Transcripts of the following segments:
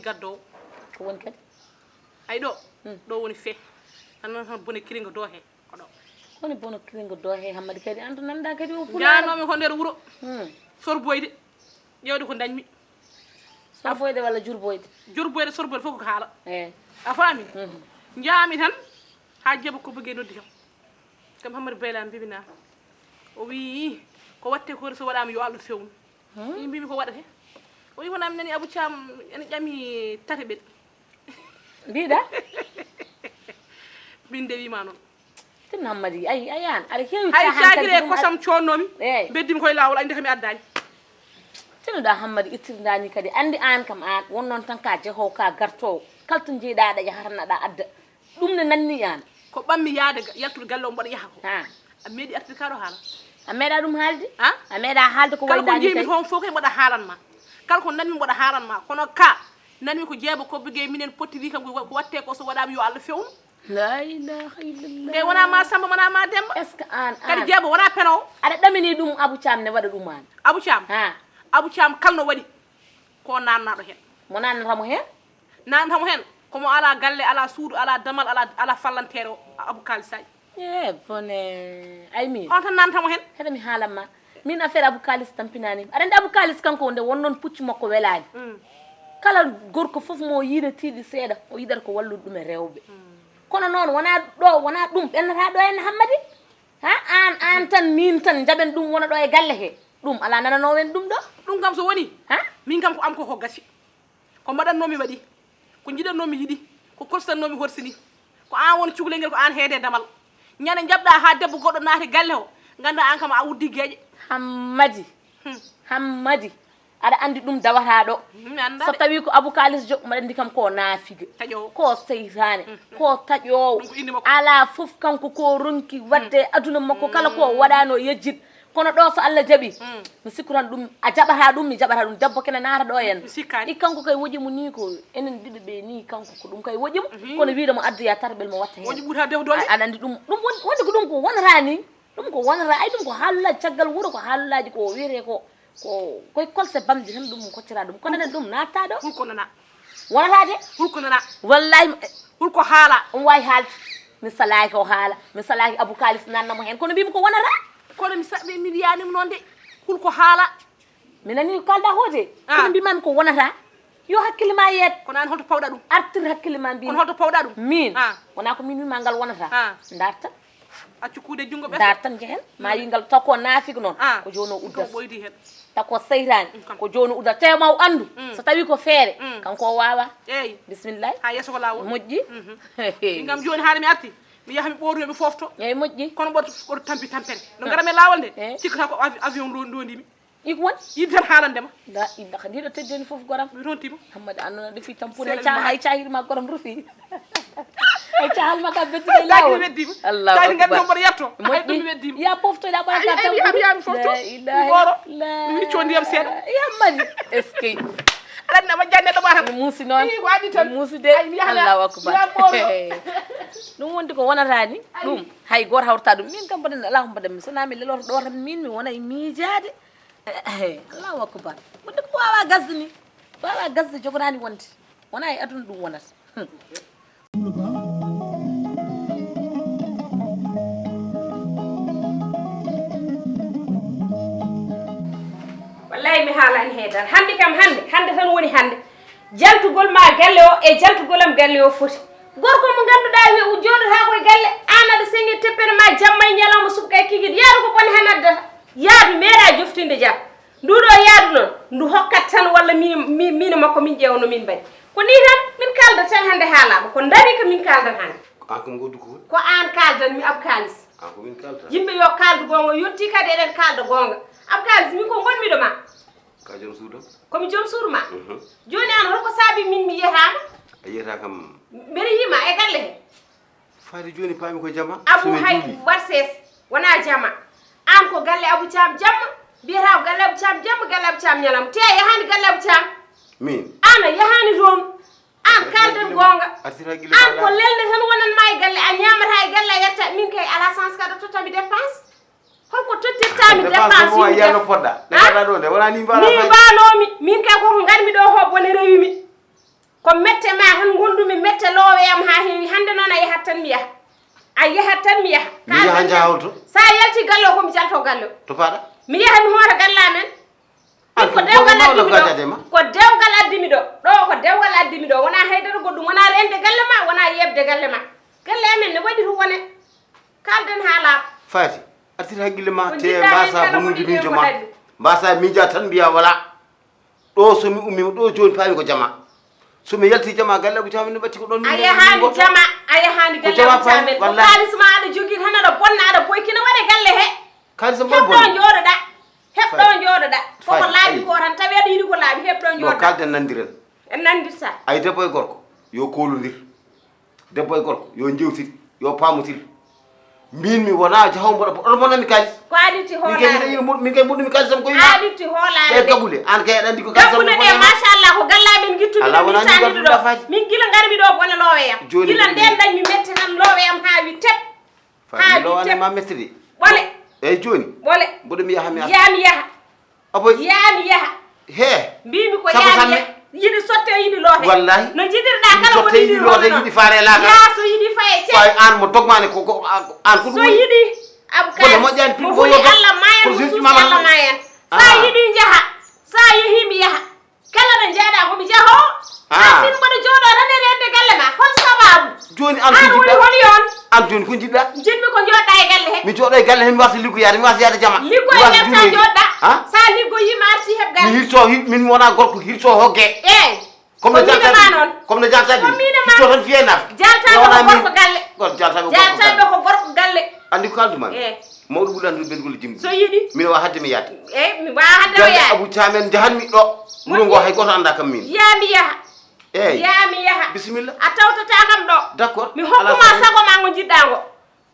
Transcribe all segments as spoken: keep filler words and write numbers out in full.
Gaddowo. Ko woni kadi? Ay ɗo. Ɗo woni fe. An noon tan bone kiringo do he. Ko ɗo. Woni bono kiringo do he Hammadi kadi an to nanda kadi o pulaar. Jaanoomi ko nder wuro. Sorboyde. Ƴeewde ko dañmi. Sorboyde walla jurboyde? Jurboyde, sorboyde fof ko haala. Eyi. A faami? Njaami tan haa Jeeba ko bëggee noddi kam. Kam Hammadi Bayla mbimi na. O wii ko watte ko so waɗaama yo Allah fewnu. Min mbimi ko waɗate. O wii wona mi nani Abou Thiam ene ƴami tataɓel. Mbiɗa? Min nde wiima noon. Tin Hammadi ay ay an aɗa heewi hay cagire kosam connoomi. Eyi. Mbeddimi koye laawol ay ndeke mi addaani. Tinoɗa Hammadi ittirdaani kadi anndi aan kam aan won noon tan ka jehoowo ka gartoowo kala to njeyɗa aɗa yahata naɗa adda. Ɗum ne nanni aan. Ko ɓammi yaade yaltude galle o mboɗo yaha ko. A meeɗi artude ka ɗo haala? A meeɗa ɗum haalde? A meeɗa haalde ko wayndani kay? Kala ko njeymi toon fof kay mboɗo haalan ma. Kala ko nanmi mboɗo haalan ma kono ka nanmi ko jeeba kobbe gay minen pottiri kam ko watte ko so waɗama yo Allah fewnu. La ilaha illallah. Kay wona ma Samba wona ma Demba. Est-ce que an an kadi jeeba wona penowo? Aɗa ɗamini ɗum Abou Thiam ne waɗa ɗum an? Abou Thiam? Ha. Abou Thiam kala no waɗi ko nannaɗo hen. Mo nannata mo hen? Nanata mo hen komo ala galle ala suudu ala damal ala ala fallanteere o Abou Kalis Sadio. E bone ay min. On tan nanata mo hen. Hede mi haalan ma min affaire Abou Kalis tampinani. Aɗa andi Abou Kalis kanko nde won noon puccu makko welani. Kala gorko fof mo yiida tiiɗi seeɗa o yiɗata ko wallude ɗum e rewɓe. Kono noon wona ɗo wona ɗum ɓennata ɗo en Hammadi. Ha an an tan min tan jaɓen ɗum wona ɗo e galle he. Ɗum ala nananowo en ɗum ɗo. Ɗum kam so woni ha min kam ko am koko gasi. Ko mbaɗannoomi waɗi, ko njiɗannoomi yiɗi, ko korsitannoomi horsini. Ko aan woni cukalel ngel, ko aan heede damal. Ñande njaɓɗaa haa debbo goɗɗo naati galle o, nganndaa aan kam a uddii geeƴe. Hammadi, Hammadi, aɗa anndi ɗum dawataa ɗo. So tawii ko Abou Kaalis Jo, mbaɗa anndi kam ko naafiga, ko seytaane, ko taƴoowo. Alaa fof kanko ko ronki waɗde e aduna makko, kala ko waɗaano yejjit. Kono ɗo so Allah jaɓi mi sikku tan ɗum a jaɓata ɗum mi jaɓata ɗum debbo kene naata ɗo henna. I kanko kay woƴi mo ni ko enen ɗiɗo ɓe ni kanko ko ɗum kay woƴi mo. Kono wiide mo addoya tarbel mo watta hen. Aɗa andi ɗum ɗum wonde ko ɗum ko wonata ni. Ɗum ko wonata ay ɗum ko haalullaji caggal wuuro ko haalullaji ko wiyete ko ko koye kolse bamji tan ɗum koccata ɗum kono enen ɗum natta ɗo. Wonata de. Hulko nana. Wallahi. Hulko haala. On wawi haalde. Mi salaki o haala. Mi salaki Abou Kalis nanna mo hen kono mbimi ko wonata. Kono mi sa- mi mi wiyanima noon de. Hulko haala. Mi nani ko kalda hoode. Kono mbimami ko wonata. Yo hakkille ma yeet. Kono an holto pawɗa ɗum? Artir hakkille ma mbi. Kono holto pawɗa ɗum? Min. Wona ko min wima ngal wonata. Darta. Accu kuuɗe junngo ɓe. Daar tan njehen ma yi ngal taw ko naafik noon ko jooni o uddat. Ɓoydi heen. Taw ko seytaani ko jooni o uddat. Tew ma o anndu so tawii ko feere kanko o waawaa. Eeyi. Bisimillahi. Haa yeeso ko laawol. Moƴƴi. Min kam jooni haade mi arti mi yaha mi ɓootoyo mi foofto. Eeyi moƴƴi. Kono mboɗo ɓoɗo tampi tampere no ngaratmi e laawol nde cikkata ko avion ndondimi. Iko woni? Yidde tan haalande ma. La ilaha ndiɗo teddeni fof goram. Mi rontima. Hammadi annono ɗo fi tampure hay ca hay cahir ma goram rufi. Hay cahal ma ka beddi lay lawol. Weddima. Allahu akbar. Tawi ngaddo mboɗo yetto. Hay ɗum mi weddima. Ya pofto da ɓay ka tampure. Ay mi ami fof to. Goro. Mi wicco ndiyam seeɗa. Yamani. Eskey. Aɗa anndi ama jande ɗo ɓatam. Mi muusi noon. Ko addi tan. Mi muusi de. Allahu akbar. Ɗum wonde ko wonata ni. Ɗum hay goto hawrata ɗum. Min kam mbaɗen ala ko mbaɗanmi. So na mi leloto ɗo tan min mi wona e miijaade. Allahu akbar. Wonde ko wawa gasde ni. Wawa gasde jogoɗani wonde. Wona e aduna ɗum wonata. Wallahi mi haalani heydara hannde kam hannde hannde tan woni hannde. Jaltugol ma galle o e jaltugol am galle o foti. Gorko mo ngannduɗaa wi o jooɗotaako e galle aan aɗa seŋi teppere ma jamma e ñalawma subaka e kikiiɗe yaadu ko bone heen addata. Yaadu meeɗaa joftinde jam. Nduɗo yaadu noon ndu hokkat tan walla min min e makko min ƴeewa no min mbaɗi. Ko nii tan min kaalda tan hannde haalaaɓe ko ndaari ko min kaaldan hannde. Ko aan kam ngoddu ko woni? Ko aan kaaldanmi Abou Kaalis. Aan ko min kaalda. Yimɓe yo kaaldu goonga yontii kadi eɗen kaalda goonga. Abou Kaalis min ko ngonmi ɗo ma. Ka joom suudu am. Ko mi joom suudu ma. Jooni aan holko saabi min mi yiyataa ma? A yiyataa kam. Mbeɗa yii ma e galle he. Faade jooni paami ko jama. Abu hay warses wona jama. Aan ko galle Abu Caam jamma. Mbiyataa ko galle Abu Caam jamma galle Abu Caam ñalawma. Te a yahaani galle Abu Caam. Min. Aan a yahaani toon. Aan kaalden goonga. Aan ko lelde tan wonan ma e galle a ñaamataa e galle a yetta min kay alaa sens kadi a tottami dépense. Holko tottirtaami dépense yimɓe ɓe? Ni mbaanoomi min kay koko ngarmi ɗo ko bone rewimi. Ko mette ma tan ngondumi, mette loowe am haa heewi. Hannde noon a yahat tan mi yaha. A yahat tan mi yaha. Mi yaha njaha holto? So a yalti galle o ko mi jalto galle o. To paaɗa? Mi yaha mi hoota galle amen. Min ko dewgal addi mi ɗo. Ko dewgal addi mi ɗo. Ɗo ko dewgal addi mi ɗo. Wonaa haydara goɗɗum, wonaa reende galle ma, wonaa yeeɓde galle ma. Galle amen ne waɗi to wone. Kaalden haa laaɓa. Faati, artir hakkille ma, te mbasa bonude miijo ma. Mbasa miija tan mbiya wala. Ɗo so mi ummiima ɗo jooni paami ko jama. So mi yalti jama galle Abu Camen ne ɓatti ko ɗon. A yahaani jama, a yahaani galle Abu Camen. Ko kaalis ma aɗa jogii tan aɗa bonna, aɗa boykina, waɗe galle he. Kaalis am heɓ ɗo jooɗoɗa. Heɓ ɗo jooɗoɗa. Koko laaɓi ko tan tawi aɗa yiɗi ko laaɓi, heɓ ɗo jooɗoɗa. Kaalden nandiren. En nandirta. Ay debbo e gorko yo koolondir. Debbo e gorko yo njewtir, yo paamotir. Min mi wona jahowo mboɗo oɗo bonami kaalis. Ko aditi hoolaade. Min kay mboɗumi kaalis am ko yima. Aditi hoolaade. Ɓe gabule an kay aɗa andi ko kaalis am. Gabule ɗe machallah ko galla men gittude. Ala wona ni gadduɗa faati. Min gila ngarmi ɗo bone loowe yam. Joni gila nden dañmi mette tan loowe yam haa wi tep. Faati mi lowane ma mette de. Ɓole. Eyyi joni. Ɓole. Mboɗo mi yaha mi arta. Ya mi yaha. Aboy. Ya mi yaha. He. Mbimi ko ya mi yaha. Yiɗi sotte yiɗi loote. Wallahi. No jiɗirɗa kala ko yiɗi loote yiɗi faare laaka. Ya so yiɗi faye ce. Ɓay an mo dogmani ko ko an ko ɗum. So yiɗi. Abu kala mo moƴƴani mo holi Allah mayan mo suusi Allah mayan. Sa yiɗi jaha. Sa yehi mi yaha. Kala ɗo njeeɗa ko mi jaho. An fin mboɗo jooɗo tan e rende galle ma hol sababu? Joni an ko jiɗɗa? Woni holi on? An joni ko jiɗɗa? Jiɗmi ko jooɗɗa e galle he. Mi jooɗo e galle he mi wasa liggoyaade mi wasa yaade jama. Liggoye ƴetta jooɗɗa. Sa liggoyima arti heɓ galle. Mi hirto min wona gorko hirto hogge. Eyyi. Comme no jaltaɓe noon. Comme no jaltaɓe. Hirto tan fiye naf. Jaltaɓe ko gorko galle. Jaltaɓe ko gorko galle. Andi ko kalduma. Eyyi. Mawɗo ɓuri landude ɓen golle jimɗi. So yiɗi. Mino wawa hadde mi yaade. Eyyi mi wawa hadde o yaade. Abu Camen jahanmi ɗo. Wuro ngo hay goto anda kam min. Ya mi yaha. Eyyi. Ya mi yaha. Bisimilla. A tawtata kam ɗo. D'accord. Mi hokkuma sago ma ngo jiɗɗa ngo.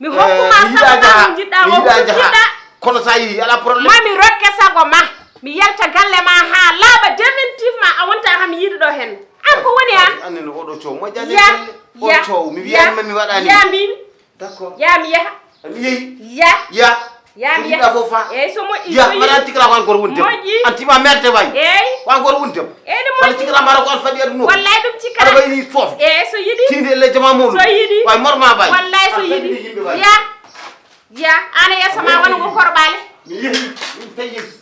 Mi hokkuma sago ma ngo jiɗɗa ngo ko jiɗɗa. Kono sa yehi ala problème. Mami rokke sago ma. Mi yalta galle ma ha laaɓa définitivement a wonta kam yiɗuɗo hen. An ko woni an? Anne no oɗo coow moƴƴani galle. O coow mi wiyani ma mi waɗani. Ya mbimi. D'accord. Ya mi yaha. Mi yehi. Ya. Ya. Ya mi yaha. Fof fa. Eyyi so moƴƴi. Ya mbaɗa an cikra ko an goto woni debbo. Moƴƴi. An tima merde way. Eyyi. Ko an goto woni debbo. Eyyi ne moƴƴi. Walla cikra mara ko an faɗi aduna. Wallay ɗum cikra. Aɗa wayi ni foof. Eyyi so yiɗi. Tinde elle jama muɗum. So yiɗi. Way morma bay. Wallay so yiɗi. Ya. Ya. Ana yeeso ma wona ko korɓale. Mi yehi. Min tawi yehi.